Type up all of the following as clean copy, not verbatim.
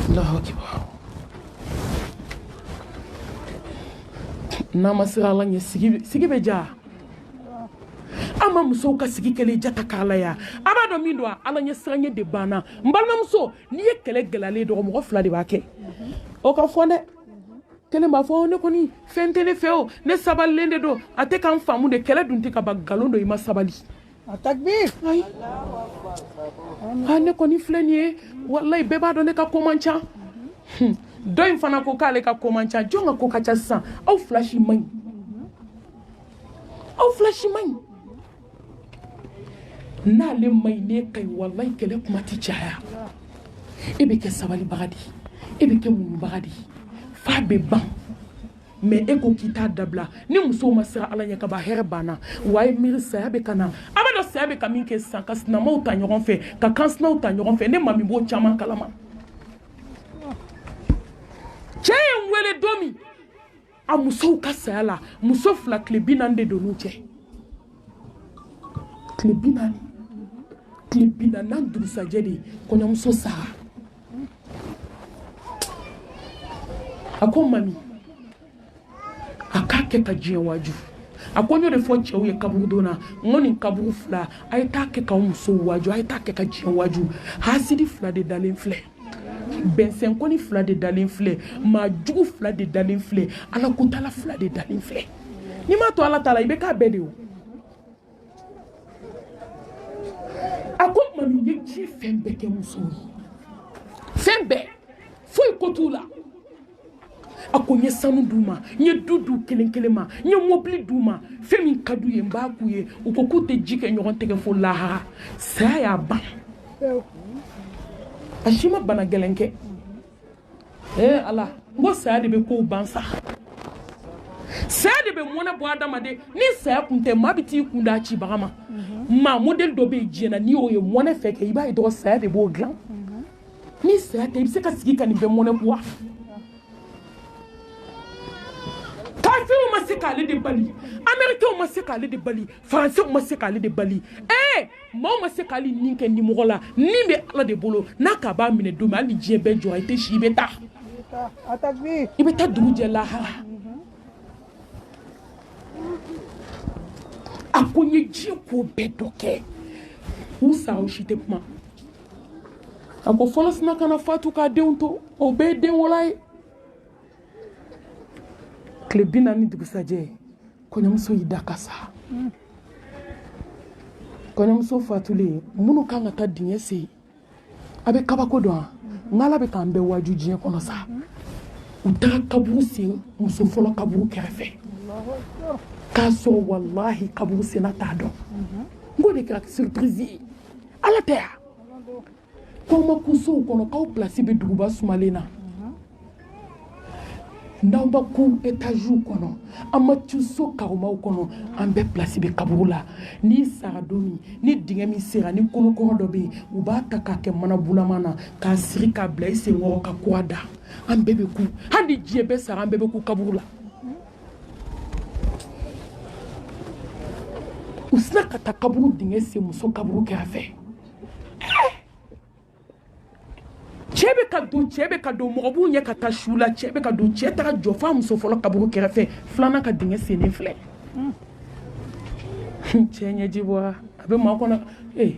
Allahu akbar. N'an ma siran Ala ɲɛ, sigi bɛ diya. An ma musow ka sigi kɛlen jata k'a la ya. A b'a dɔn min don, Ala ɲɛ siranɲɛ de banna. N balimamuso, n'i ye kɛlɛ gɛlɛyalen dɔgɔ, mɔgɔ fila de b'a kɛ. O ka fɔ dɛ, kelen b'a fɔ ne kɔni fɛn tɛ ne fɛ o, ne sabalilen de don, a tɛ k'an faamu de. Kɛlɛ dun tɛ ka ban, nkalon don, i ma sabali. Takbir. Ayi, ah, ne kɔni filɛ nin ye, walayi bɛɛ b'a dɔn ne ka ko man ca. Dɔ in fana ko k'ale ka ko man ca. Jɔn ka ko ka ca sisan? Aw fila si man ɲi, aw fila si man ɲi. N'ale man ɲi, n'e ka ɲi, walayi kɛlɛ kuma tɛ caya. E bɛ kɛ sabalibaga de ye, e bɛ kɛ muɲubaga de ye, f'a bɛ ban. Mais e ko k'i t'a dabila. Ni musow ma siran Ala ɲɛ ka ban, hɛrɛ banna. Wa a ye miiri, saya bɛ ka na. A b'a dɔn saya bɛ ka min kɛ sisan, ka sinamaw ta ɲɔgɔn fɛ, ka kansinaw ta ɲɔgɔn fɛ. Ne maa min b'o caman kalama, cɛ ye n wele don min a musow ka saya la, muso fila tile 40 de donn'u cɛ. Tile 40, tile 40 dugusajɛ de kɔɲɔmuso sara. A ko mami, a k'a kɛ ka diɲɛ waaju. A ko n y'o de fɔ cɛw ye kaburudon na, n ko nin kaburu fila, a ye taa kɛ k'aw musow waaju, a ye taa kɛ ka diɲɛ waaju. Hasidi fila de dalen filɛ, bɛnsɛnkɔni fila de dalen filɛ, maa jugu fila de dalen filɛ, ala kotala fila de dalen filɛ. N'i m'a to Ala ta la, i bɛ k'a bɛɛ de o. A ko mami, n ye diɲɛ fɛn bɛɛ kɛ musow ye, fɛn bɛɛ, foyi ko t'u la. A ko n ye sanu d'u ma, n ye du d'u kelen kelen ma, n ye mobili d'u ma, fɛn min ka d'u ye n b'a k'u ye. U ko k'u tɛ ji kɛ ɲɔgɔn tɛgɛ fo lahara. Saya y'a ban, a si ma bana gɛlɛn kɛ. Ee Ala, n ko saya de bɛ kow ban sa, saya de bɛ mɔnɛ bɔ adamaden. Ni saya kun tɛ, maa bɛ t'i kun d'a cibaga ma. Maa modèle dɔ bɛ yen diɲɛ na, n'i y'o ye mɔnɛ fɛ kɛ, i b'a ye dɔrɔn saya de b'o dilan. Ni saya tɛ, i bɛ se ka sigi ka nin bɛɛ mɔnɛ bɔ wa? Kafiriw ma se k'ale de bali, amɛrikɛnw ma se k'ale de bali, faransɛw ma se k'ale de bali, ee maaw ma se k'ale nin kɛ nimɔgɔ la. Nin bɛ Ala de bolo, n'a k'a b'a minɛ don min, hali ni diɲɛ bɛɛ jɔra, i tɛ si, i bɛ taa, i bɛ taa dugu jɛ lahara. A ko n ye diɲɛ ko bɛɛ dɔ kɛ, u sa u si tɛ kuma. A ko fɔlɔ sina kana fatu k'a denw to, o bɛɛ ye den wolo ye. Tile 40 dugusajɛ, kɔɲɔmuso y'i da ka sa. Kɔɲɔmuso fatulen, minnu kan ka taa dingɛ sen, a bɛ kabako dɔn wa? N ala bɛ k'an bɛɛ waaju diɲɛ kɔnɔ sa. U taara kaburu sen muso fɔlɔ kaburu kɛrɛfɛ, k'a sɔrɔ walahi kaburu senna t'a dɔn. N k'o de kɛra surprise ye. Ala tɛ yan k'aw ma kun sow kɔnɔ, k'aw place bɛ duguba sumalen na. N'aw ma kun étagew kɔnɔ, an ma tu so karomaw kɔnɔ, an bɛɛ place bɛ kaburu la. N'i sara don min, ni dingɛ min sera, ni kolokɔrɔ dɔ bɛ yen, u b'a ta k'a kɛ mana bulama na, k'a siri k'a bila i senkɔrɔ ka kura da. An bɛɛ bɛ kun, hali ni diɲɛ bɛɛ sara, an bɛɛ bɛ kun kaburu la. U sina ka taa kaburu dingɛ sen muso kaburu kɛrɛfɛ. Cɛ bɛ ka don, cɛ bɛ ka don, mɔgɔ b'u ɲɛ ka taa su la. Cɛ bɛ ka don, cɛ taara jɔ f'a muso fɔlɔ kaburu kɛrɛfɛ, filanan ka dingɛ sennen filɛ. Cɛ ɲɛji bɔra, a bɛ maa kɔnɔ. Ee,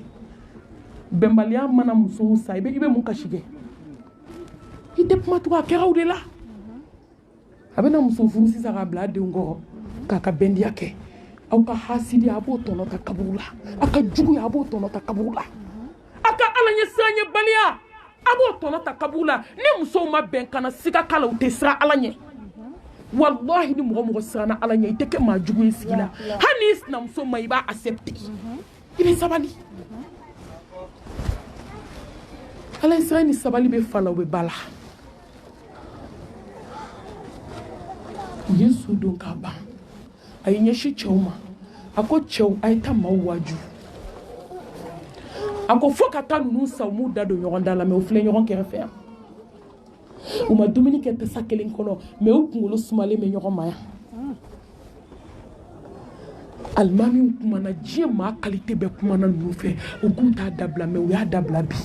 bɛnbaliya mana musow sa, i bɛ mun kasi kɛ? I tɛ kuma tugun, a kɛra o de la. A bɛna muso furu sisan k'a bila a denw kɔrɔ k'a ka bɛndiya kɛ. Aw ka hasidi, a b'o tɔnɔ ta kaburu la. Aw ka juguya, a b'o tɔnɔ ta kaburu la. Aw ka ala ɲɛsiranɲɛbaliya, a b'o tɔnɔ ta kaburu la. Ni musow ma bɛn, kana siga k'a la, u tɛ siran Ala ɲɛ. Walahi, ni mɔgɔ mɔgɔ siranna Ala ɲɛ, i tɛ kɛ maa jugu ye sigi la. Hali n'i sinamuso ma, i b'a accepter, i bɛ sabali. Ala ye siran ni sabali bɛ fa la, o bɛ ba la. U ye su don k'a ban, a y'i ɲɛsin cɛw ma, a ko cɛw, a ye taa maaw waaju. A ko fo ka taa ninnu sa, u m'u da don ɲɔgɔn da la, mais u filɛ ɲɔgɔn kɛrɛfɛ yan. U ma dumuni kɛ tasa kelen kɔnɔ, mais u kunkolo sumalen bɛ ɲɔgɔn ma yan. Alimamiw kumana, diɲɛ maa qualité bɛɛ kumana ninnu fɛ, u k'u t'a dabila, mais u y'a dabila bi.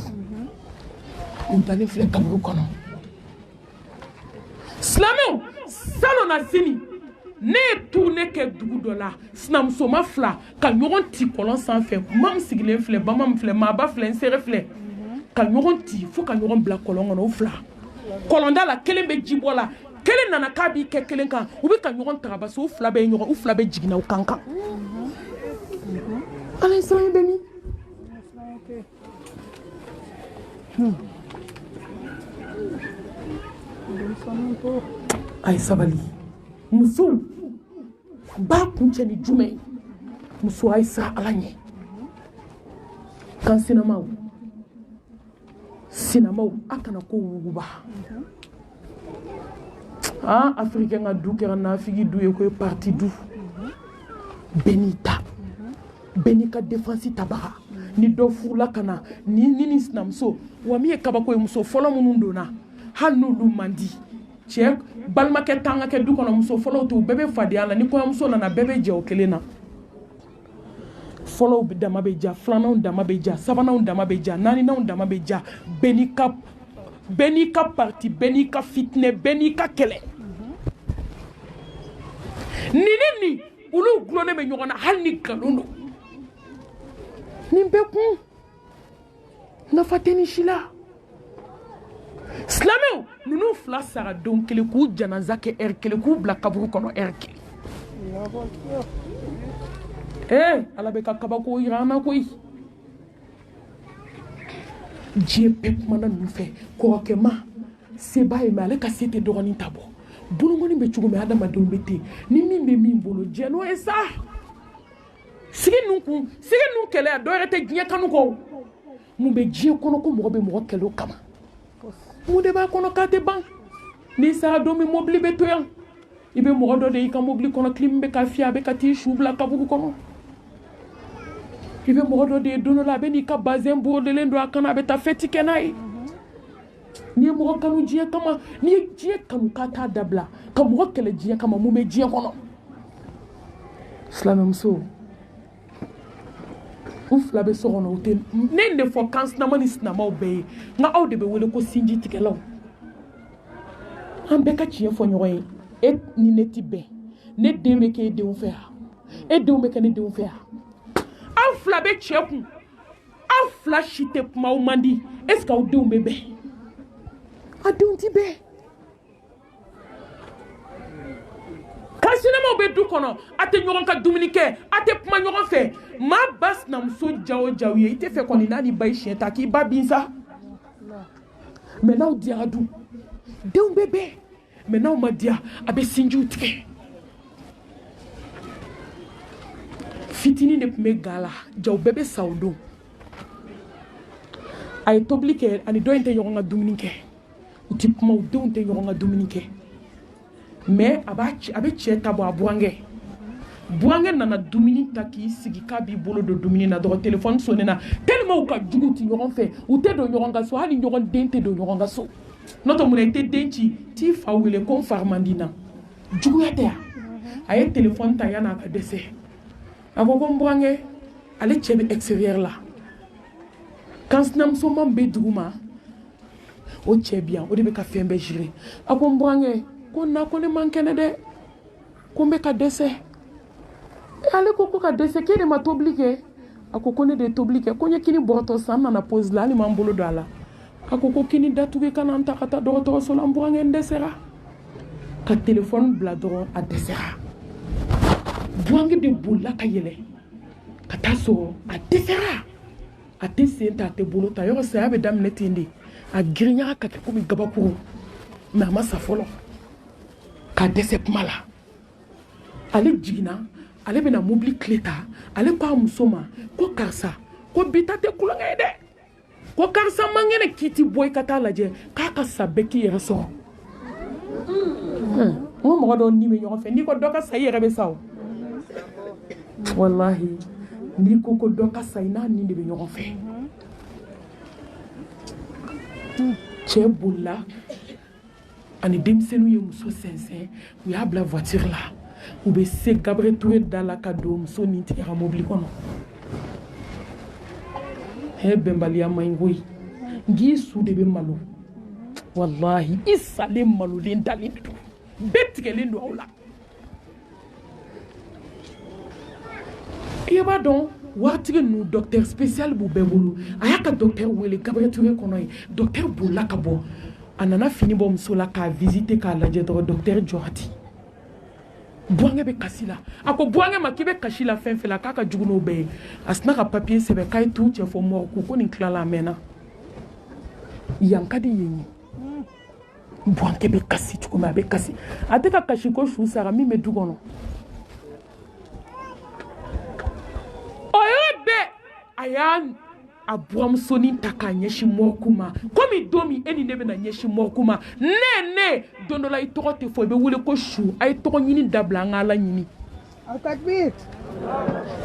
U dalen filɛ kaburu kɔnɔ. Silamɛw, salon na sini ne ye tournée kɛ dugu dɔ la, sinamusoma fila ka ɲɔgɔn ci kɔlɔn sanfɛ. Mamu sigilen filɛ, bamamu filɛ, maaba filɛ, n sere filɛ, ka ɲɔgɔn ci fo ka ɲɔgɔn bila kɔlɔn kɔnɔ. O fila kɔlɔnda la, kelen bɛ ji bɔ la, kelen nana k'a b'i kɛ kelen kan, u bɛ ka ɲɔgɔn tagabasi, u fila bɛ ɲɔgɔn, u fila bɛ jiginna u kan kan. Ala ye siran bɛ min? A ye sabali musow. B'a kuncɛ ni jumɛn ye? Muso, a ye siran Ala ɲɛ. Kan sinamaw, sinamaw, a kana ko wuguba. Ah, africain ka du kɛra nafigi du ye ko ye parti du. Bɛɛ n'i ta, bɛɛ n'i ka défense tabaga. Ni dɔ furula ka na ni sinamuso wa, min ye kabako ye, muso fɔlɔ minnu donna, hali n'olu man di cɛ balimakɛ tan ka kɛ du kɔnɔ, muso fɔlɔw tɛ, u bɛɛ bɛ fadenya la. Ni kɔɲɔmuso nana, bɛɛ bɛ jɛ o kelen na. Fɔlɔw dama bɛ ja, filananw dama bɛ ja, sabananw dama bɛ ja, naanianw dama bɛ ja. Bɛɛ n'i ka parti, bɛɛ n'i ka fitinɛ, bɛɛ n'i ka kɛlɛ. Nin ni nin, olu gulonnen bɛ ɲɔgɔn na, hali ni nkalon don. Nin bɛɛ kun nafa tɛ nin si la. Silamɛw, ninnu fila sara don kelen, k'u janaza kɛ ɛri kelen, k'u bila kaburu kɔnɔ ɛri kelen. Ee, Ala bɛ ka kabako yira an na koyi. Diɲɛ bɛɛ kumana ninnu fɛ. Kɔrɔkɛ ma se b'a ye, mɛ ale ka se tɛ dɔgɔnin ta bɔ. Bolokɔni bɛ cogo min, adamadenw bɛ ten. Ni min bɛ min bolo, jɛ n'o ye sa. Sigi ninnu kun, sigi ninnu kɛlɛ, dɔw yɛrɛ tɛ diɲɛ kanu kɔ. Mun bɛ diɲɛ kɔnɔ ko mɔgɔ bɛ mɔgɔ kɛlɛ o kama? Mun de b'a kɔnɔ k'a tɛ ban? N'i sara don min, mobili bɛ to yan. I bɛ mɔgɔ dɔ de y'i ka mobili kɔnɔ, clim bɛ ka fiyɛ, a bɛ ka t'i su bila kaburu kɔnɔ. I bɛ mɔgɔ dɔ de ye, don dɔ la, a bɛ n'i ka bazɛn brodelen don a kan na, a bɛ taa fɛti kɛ n'a ye. N'i ye mɔgɔ kanu diɲɛ kama, n'i ye diɲɛ kanu k'a t'a dabila ka mɔgɔ kɛlɛ diɲɛ kama, mun bɛ diɲɛ kɔnɔ? Silamɛmuso, u fila bɛ so kɔnɔ, u tɛ ne de fɔ. Kan sinama ni sinamaw bɛɛ ye, nka aw de bɛ wele ko sinji tigɛlaw. An bɛɛ ka tiɲɛ fɔ ɲɔgɔn ye. E ni ne ti bɛn. Ne den bɛ kɛ e denw fɛ yan, e denw bɛ kɛ ne denw fɛ yan. Aw fila bɛ cɛ kun, aw fila si tɛ kuma, aw man di. Est ce que aw denw bɛ bɛn? A denw ti bɛn. Kan sinamaw bɛ du kɔnɔ, a tɛ ɲɔgɔn ka dumuni kɛ, a tɛ kuma ɲɔgɔn fɛ. Maa ba sinamuso ja o jaw ye, i tɛ fɛ kɔni n'a ni ba ye siɲɛ ta k'i ba bin sa. Mɛ n'aw diyara dun, denw bɛ bɛn. Mɛ n'aw ma diya, a bɛ sinjiw tigɛ. Fitinin de tun bɛ ga la, jaw bɛɛ bɛ sa o don. A ye tobili kɛ, ani dɔ in tɛ ɲɔgɔn ka dumuni kɛ, u ti kuma, u denw tɛ ɲɔgɔn ka dumuni kɛ. Mɛ a b'a a bɛ cɛ ta bɔ. A burankɛ nana dumuni ta k'i sigi k'a b'i bolo don dumuni na dɔrɔn, telefɔni sonné na. Tellement u ka jugu, ti ɲɔgɔn fɛ, u tɛ don ɲɔgɔn ka so, hali ɲɔgɔn den tɛ don ɲɔgɔn ka so. N'o tɛ, mun na i tɛ den ci t'i fa wele ko n fari man di n na? Juguya tɛ yan. A ye telefɔni ta yan'a ka dɛsɛ, a ko ko n burankɛ, ale cɛ bɛ extérieur la, kan sinamusoman bɛ dugu ma, o cɛ bi yan, o de bɛ ka fɛn bɛɛ gérer. A ko n burankɛ, ko na, ko ne man kɛnɛ dɛ, ko n bɛ ka dɛsɛ. Ale ko ko ka dɛsɛ, k'e de ma tobili kɛ? A ko ko ne de ye tobili kɛ, ko n ye kini bɔrɔtɔ san, n nana pause la, hali ma n bolo don a la. A ko ko kini datugu, ka na n ta ka taa dɔgɔtɔrɔso la, n burankɛ, n dɛsɛra. Ka telefɔni bila dɔrɔn, a dɛsɛra. Burankɛ de bolila ka yɛlɛ ka taa sɔrɔ a dɛsɛra, a tɛ sen ta, a tɛ bolo ta. Yɔrɔ saya bɛ daminɛ ten de. A girinyara ka kɛ komi gabakuru, mɛ a ma sa fɔlɔ, k'a dɛsɛ kuma la. Ale jiginna, ale bɛna mobili tile ta. Ale ko a muso ma ko karisa, ko bi ta tɛ kulonkɛ ye dɛ, ko karisa man kɛnɛ, k'i ti bɔ i ka taa lajɛ, k'a ka sa bɛɛ k'i yɛrɛ sɔrɔ. N ko mɔgɔ dɔw ni bɛ ɲɔgɔn fɛ. N'i ko dɔ ka sa, i yɛrɛ bɛ sa o. Walahi, n'i ko ko dɔ ka sa, i n'a ni de bɛ ɲɔgɔn fɛ. Cɛ bolila ani denmisɛnninw ye muso sɛnsɛn, u y'a bila voiture la. U bɛ se Gabriel Touré da la ka don, muso nin tigɛ ka mobili kɔnɔ. He, bɛnbaliya man ɲi koyi. N k'i su de bɛ malo. Walahi, i salen malolen dalen de don, bɛɛ tigɛlen don aw la. I b'a dɔn, waritigi ninnu, docteur spécial b'u bɛɛ bolo. A y'a ka docteur wele Gabriel Touré kɔnɔ yen. Docteur bolila ka bɔ, a nana fini bɔ muso la k'a visiter, k'a lajɛ dɔrɔn, docteur jɔra ten. Burankɛ bɛ kasi la. A ko burankɛ ma k'i bɛ kasi la fɛn fɛn la, k'a ka jugu n'o bɛɛ ye. A sinna ka papier sɛbɛn k'a ye t'u cɛ fɔ morgue, ko nin tilala, a mɛnna. Yan ka di yen ye. Burankɛ bɛ kasi cogo min, a bɛ kasi, a tɛ ka kasi ko su sara min bɛ du kɔnɔ. O yɔrɔ bɛɛ, a y'a a buramusonin ta k'a ɲɛsin morgue ma, komi don min e ni ne bɛna ɲɛsin morgue ma. Ne don dɔ la, i tɔgɔ tɛ fɔ, i bɛ wele ko su. A ye tɔgɔ ɲini dabila, an ka Ala ɲini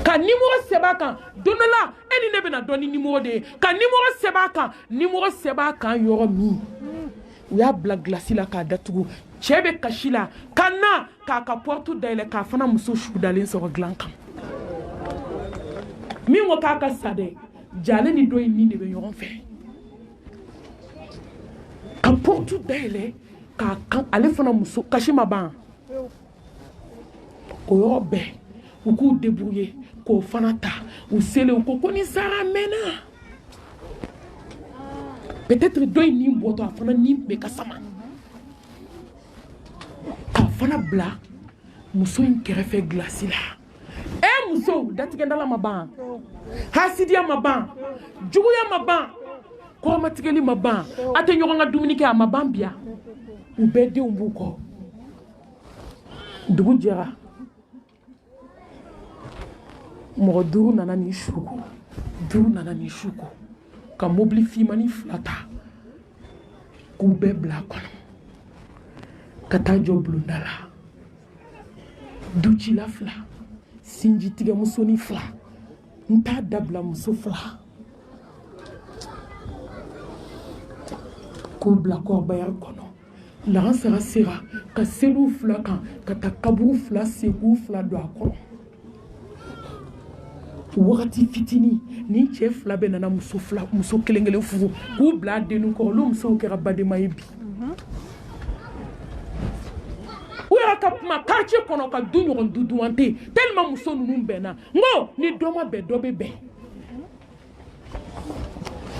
ka nimoro sɛbɛn a kan. Don dɔ la, e ni ne bɛna dɔn ni nimoro de ye, ka nimoro sɛbɛn a kan. Nimoro sɛbɛn a kan yɔrɔ min, u y'a bila gilasi la k'a datugu. Cɛ bɛ kasi la ka na k'a ka porte dayɛlɛ, k'a fana muso su dalen sɔrɔ dilan kan. Min ko k'a ka sa dɛ, jale ni dɔ in ni de bɛ ɲɔgɔn fɛ. Ka porte dayɛlɛ k'a kan, ale fana muso kasi ma ban. O yɔrɔ bɛɛ, u k'u débrouiller k'o fana ta. U selen, u ko ko ni sara mɛnna, peut-être dɔ in nin bɔtɔ, a fana nin bɛ ka sama, k'a fana bila muso in kɛrɛfɛ gilasi la. E musow, datigɛdala ma ban, hasidiya ma ban, juguya ma ban, kɔrɔmatigɛli ma ban, a tɛ ɲɔgɔn ka dumuni kɛ, a ma ban biya. U bɛɛ denw b'u kɔ. Dugu jɛra, mɔgɔ duuru nana nin su ko, duuru nana nin su ko, ka mobili finmani fila ta k'u bɛɛ bila a kɔnɔ ka taa jɔ bulonda la. Ducila fila, sinjitigɛmusonin fila, n t'a dabila muso fila, k'u bila corbillard kɔnɔ. Lagansara sera ka seliw fila kan, ka taa kaburu fila sen k'u fila don a kɔnɔ. Wagati fitinin, ni cɛ fila bɛɛ nana muso fila, muso kelen kelen furu k'u bila a dennin kɔrɔ. Olu musow kɛra badenma ye bi. U yɛrɛ ka kuma quartier kɔnɔ, ka du ɲɔgɔn du duman tɛ yen, tellement muso ninnu bɛnna. N ko ni dɔ ma bɛn, dɔ bɛ bɛn.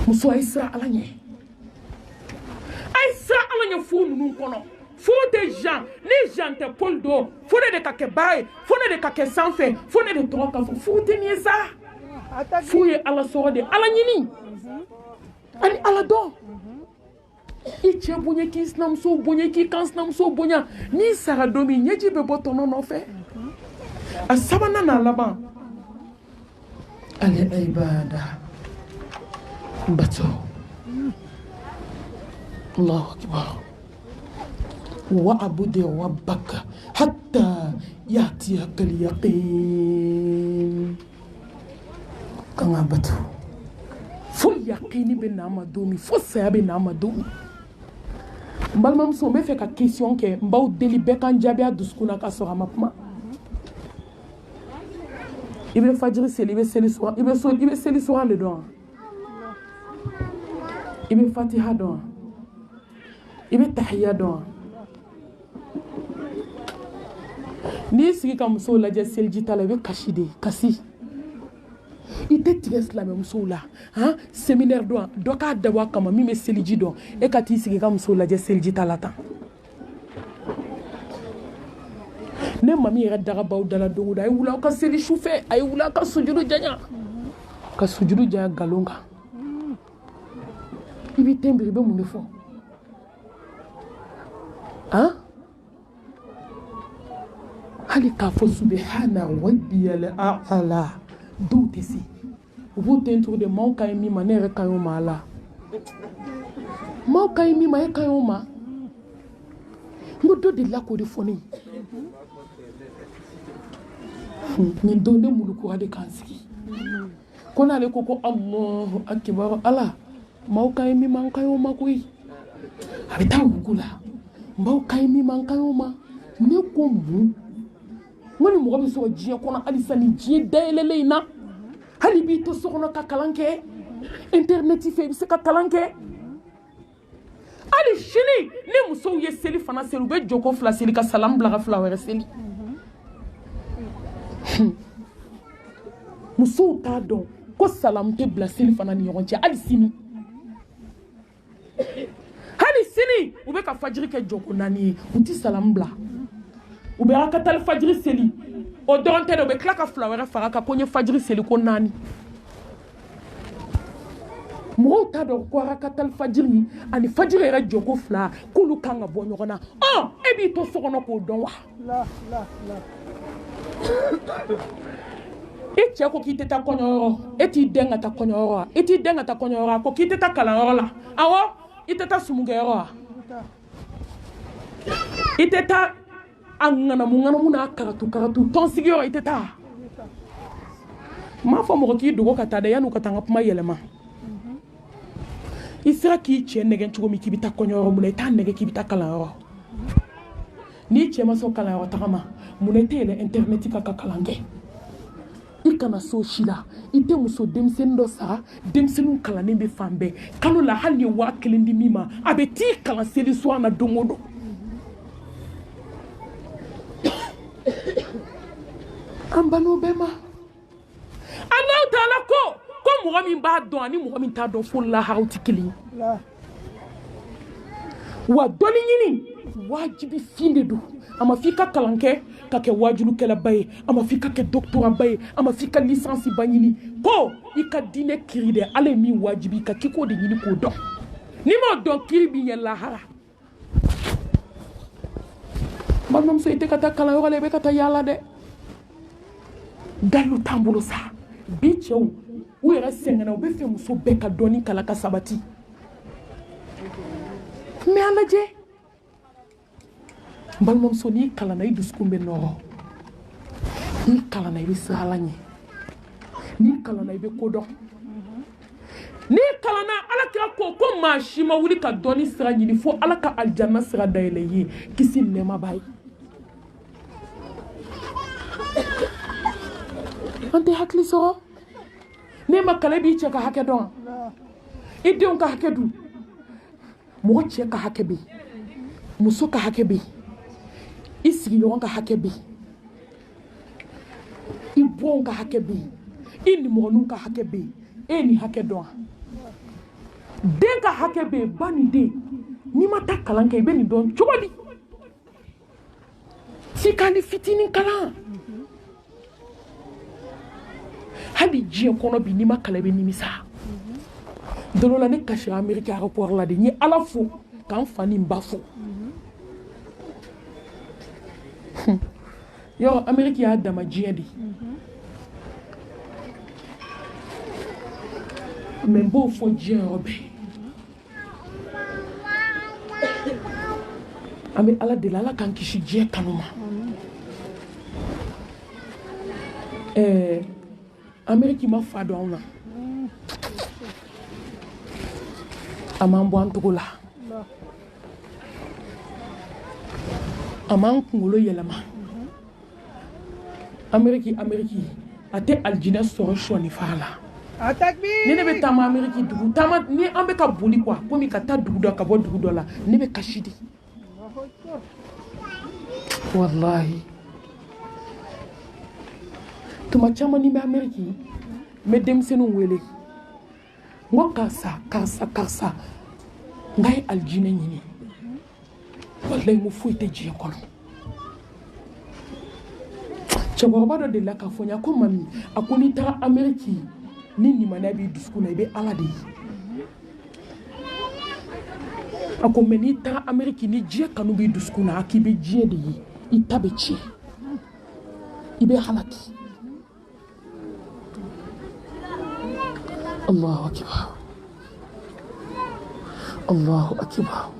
Muso, a ye siran Ala ɲɛ, a ye siran Ala ɲɛ furu ninnu kɔnɔ. Furu tɛ Jean ni Jean tɛ Paul don, fo ne de ka kɛ baara ye, fo ne de ka kɛ sanfɛ, fo ne de tɔgɔ ka fɔ. Furu tɛ nin ye sa. Furu ye Ala sɔrɔ de, Ala ɲini ani Ala dɔn. I cɛ bonya, k'i sinamuso bonya, k'i kan sinamuso bonya. N'i sara don min, ɲɛji bɛ bɔ tɔnɔ nɔfɛ. A sabanan n'a laban, al ibada, bato. Allahu akbar. Wa'bud rabbaka hatta ya'tiyaka al-yaqin. Kan ka bato fo yaqini bɛ n'a ma don min, fo saya bɛ n'a ma don min. N balimamuso, n bɛ fɛ ka question kɛ, n b'aw deli, bɛɛ kan jaabi a dusukun na ka sɔrɔ a ma kuma. I bɛ fajiri seli, i bɛ seli suran, i bɛ so, i bɛ seli suran de dɔn wa? I bɛ fatiha dɔn wa? I bɛ tahiya dɔn wa? N'i sigi ka musow lajɛ selijita la, i bɛ kasi de, kasi. I tɛ tigɛ silamɛmusow la han. Séminaire dɔn, dɔ k'a dabɔ a kama min bɛ seliji dɔn, e ka t'i sigi ka musow lajɛ selijita la tan. Ne mami yɛrɛ daga b'aw da la don o don, a ye wuli aw ka seli su fɛ, a ye wuli aw ka sujudu janya, ka sujudu janya nkalon kan. I b'i ten biri, i bɛ mun de fɔ han? Hali k'a fɔ subahana rabbiyal a'la, dɔw tɛ se, u b'u ten turu de. Maaw ka ɲi min ma, ne yɛrɛ ka ɲi o ma. Ala, maaw ka ɲi min ma, e ka ɲi o ma. N ko dɔ delila k'o de fɔ ne ye nin don, ne mulukura de k'an sigi ko n'ale ko ko Allahu akibar. Ala, maaw ka ɲi min ma, n ka ɲi o ma koyi. A bɛ taa ruku la, maaw ka ɲi min ma, n ka ɲi o ma. Ne ko mun? N ko ni mɔgɔ bɛ sɔrɔ diɲɛ kɔnɔ halisa, ni diɲɛ dayɛlɛlen in na, hali b'i to so kɔnɔ ka kalan kɛ internet fɛ, i bɛ se ka kalan kɛ. A Hali sini ni musow ye seli fana seli, u bɛ jɔko fila seli ka salamu bila ka fila wɛrɛ seli. Musow t'a dɔn ko salamu tɛ bila seli fana ni ɲɔgɔn cɛ. Hali sini, hali sini u bɛ ka fajiri kɛ jɔko naani ye, u ti salamu bila. U bɛ rakatali fajiri seli, o dɔrɔn tɛ dɛ, u bɛ tila ka fila wɛrɛ fara kan ko n ye fajiri seli ko naani. Mɔgɔw t'a dɔn ko rakatali fajiri ani fajiri yɛrɛ jɔko fila k'olu kan ka bɔ ɲɔgɔn na. Ɔ, e b'i to so kɔnɔ k'o dɔn wa? I cɛ ko k'i tɛ taa kɔɲɔyɔrɔ, e t'i dɛn ka taa kɔɲɔyɔrɔ wa? I t'i dɛn ka taa kɔɲɔyɔrɔ? A ko k'i tɛ taa kalanyɔrɔ la, awɔ, i tɛ taa sumukɛyɔrɔ wa? I tɛ taa a ŋanamu ŋanamu n'a karatu karatu tɔnsigiyɔrɔ, i tɛ taa? N m'a fɔ mɔgɔ k'i dogo ka taa dɛ, yan'u ka taa n ka kuma yɛlɛma. I sera k'i cɛ nɛgɛn cogo min k'i bɛ taa kɔɲɔyɔrɔ, mun na i t'a nɛgɛ k'i bɛ taa kalanyɔrɔ? N'i cɛ ma sɔn kalanyɔrɔ taga ma, mun na i tɛ yɛlɛ intɛrinɛti kan ka kalan kɛ? I kana so si la, i tɛ muso denmisɛnnin dɔ sara. Denmisɛnninw kalannen bɛ fan bɛɛ. Kalo la, hali ni ye 1000 di min ma, a bɛ t'i kalan seli suwa na don o don. An ban'o bɛɛ ma. Alahu taala ko mɔgɔ min b'a dɔn ani mɔgɔ min t'a dɔn, fo laharaw tɛ kelen ye. Wa dɔnni ɲini wajibi fin de don. A ma f'i ka kalan kɛ ka kɛ wajulukɛlaba ye, a ma f'i ka kɛ doctorat ye, a ma f'i ka licence ba ɲini. Ko i ka diinɛ kiri dɛ, Ala ye min wajibi ka k'i k'o de ɲini k'o dɔn. N'i m'o dɔn, kiri b'i ɲɛ lahara. Balimamuso, i tɛ ka taa kalanyɔrɔ la, i bɛ ka taa yaala dɛ. Dalu t'an bolo sa. Bi cɛw u yɛrɛ sɛgɛnna, u bɛ fɛ muso bɛɛ ka dɔɔni kalan ka sabati. Mais a lajɛ, n balimamuso, n'i kalanna, i dusukun bɛ nɔrɔ. N'i kalanna, i bɛ siran Ala ɲɛ. N'i kalanna, i bɛ ko dɔn. N'i kalanna, Ala kira ko maa si ma wuli ka dɔnni sira ɲini fo Ala ka alijana sira dayɛlɛ i ye, kisi ni nɛɛma b'a ye. An tɛ hakili sɔrɔ. N'e ma kalan, e b'i cɛ ka hakɛ dɔn, i denw ka hakɛ dun? Mɔgɔ cɛ ka hakɛ bɛ yen, muso ka hakɛ bɛ yen, i sigiɲɔgɔn ka hakɛ bɛ yen, i bɔnw ka hakɛ bɛ yen, i nimɔgɔninw ka hakɛ bɛ yen. E ye nin hakɛ dɔn wa? Den ka hakɛ bɛ yen, ba ni den. N'i ma taa kalan kɛ, i bɛ nin dɔn cogo di? F'i ka ni fitinin kalan. Hali diɲɛ kɔnɔ bi, n'i ma kalan, i bɛ nimisa. Don dɔ la, ne kasira Ameriki aéroport la de. N ye Ala fo k'an fa ni n ba fo. Yɔrɔ Ameriki y'a dama diɲɛ de, mais n b'o fɔ diɲɛ yɔrɔ bɛɛ. An bɛ Ala deli, Ala k'an kisi diɲɛ kanu ma. Ɛɛ, Ameriki ma fa don anw na, a m'an bɔ an togo la, a m'an kunkolo yɛlɛma. Ameriki, Ameriki, a tɛ alijinɛ sɔrɔ sɔni fara la. Ni ne bɛ taama Ameriki dugu taama, ni an bɛ ka boli quoi, komi ka taa dugu dɔ ka bɔ dugu dɔ la, ne bɛ kasi de, walahi. Tuma caman ni n bɛ Ameriki, n bɛ denmisɛnninw wele, n ko karisa, karisa, karisa, n k'a ye alijinɛ ɲini. Walayi, n ko foyi tɛ diɲɛ kɔnɔ. Cɛkɔrɔba dɔ delila k'a fɔ n ye ko mami, a ko n'i taara Ameriki ni limaniya b'i dusukun na, i bɛ Ala de ye. A ko mais n'i taara Ameriki ni diɲɛ kanu b'i dusukun na, a k'i bɛ diɲɛ de ye, i ta bɛ tiɲɛ, i bɛ halaki. Allahu akbar, Allahu akbar.